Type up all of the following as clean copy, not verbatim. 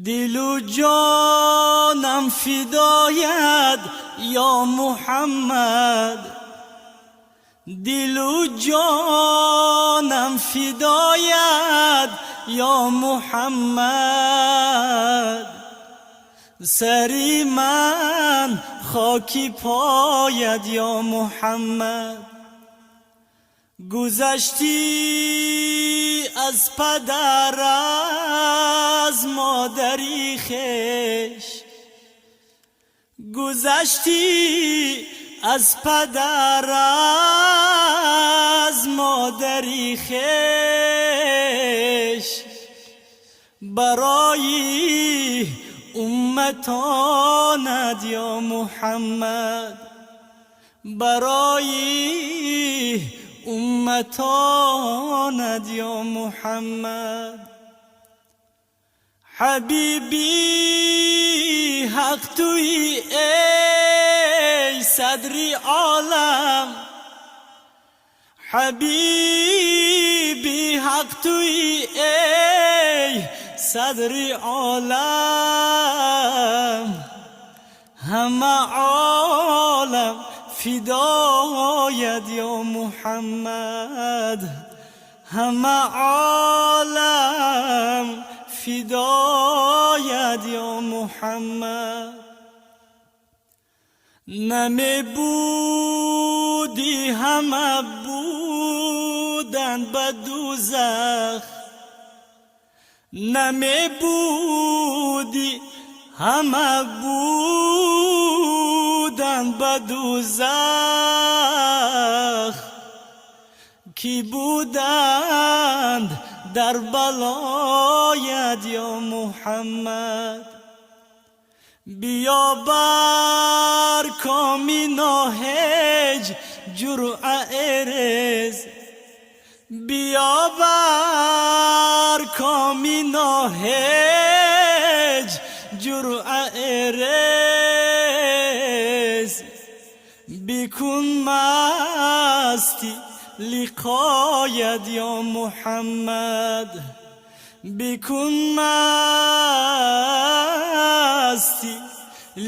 Дилу ҷонам фидоят, ё Муҳаммад, дилу ҷонам фидоят, ё Муҳаммад, сари ман хоки поят, ё Муҳаммад. Гузаштӣ аз падар, аз модари хеш, гузаштӣ аз падар, аз модари хеш, барои умматонат, ё Муҳаммад, барои умматонат, ё Муҳаммад. Ҳабиби ҳақ туӣ, эй садри олам, ҳабиби ҳақ туӣ, эй садри олам, ҳама олам фидоят, ё Муҳаммад, ҳама олам фидоят, ё Муҳаммад. Намебудӣ, ҳама буданд ба дӯзах, намебудӣ, ҳама буданд ба дӯзах, ки буданд дар балоят, ё Муҳаммад. Биё бар коми ноҳеҷ ҷуръа рез, биё бар коми ноҳеҷ ҷуръа рез, бикун масти лиқоят, ё Муҳаммад, бикун масти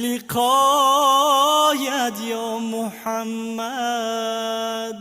лиқоят, ё Муҳаммад.